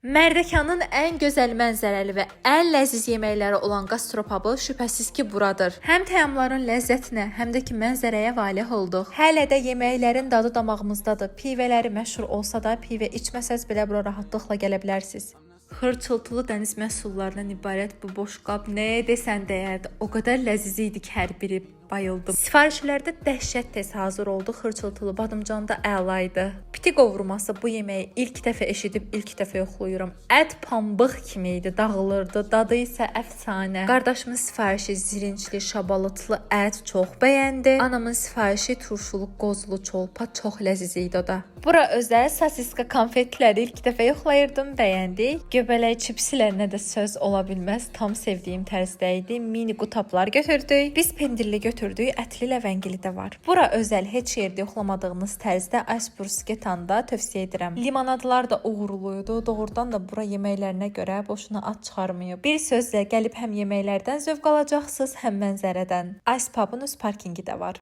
Mərdəkanın ən gözəl mənzərəli və ən ləziz yeməkləri olan qastropubı şübhəsiz ki, buradır. Həm təamların ləzzətinə, həm də ki mənzərəyə valeh olduq. Hələ də yeməklərin dadı damağımızdadır. Pivələri məşhur olsa da, pivə içməsəz belə bura rahatlıqla gələ bilərsiniz. Xırçıltılı dəniz məhsullarından ibarət bu boşqab nəyə desən dəyərdi. O qədər ləziz idi ki, hər biri bayıldım. Sifarişlərdə dəhşət tez hazır oldu. Xırçıltılı badımcan da əla idi. Piti qovurması bu yeməyi ilk dəfə eşidib ilk dəfə yoxlayıram. Ət pambıq kimi idi, dağılırdı. Dadı isə əfsanə. Qardaşımın sifarişi zirincli, şabalıtlı ət çox bəyəndi. Anamın sifarişi turşulu qozlu çolpa çox ləziz idi o da. Bura özəl sosiska konfetləri ilk dəfə yoxlayırdım, bəyəndik. Göbələk çipsilərinə də söz ola bilməz. Tam sevdiyim tərzdə idi. Mini qutablar götürdük. Biz pendirli götürdük, ətli ləvəngili də var. Bura özəl heç yerdə yoxlamadığınız tərzdə Ice Bruschetta-da tövsiyə edirəm. Limonadlar da uğurluydu. Doğrudan da bura yeməklərinə görə boşuna ad çıxarmayıb. Bir sözlə gəlib həm yeməklərdən zövq alacaqsınız, həm mənzərədən. Ice Pub-ın öz parkinqi də var.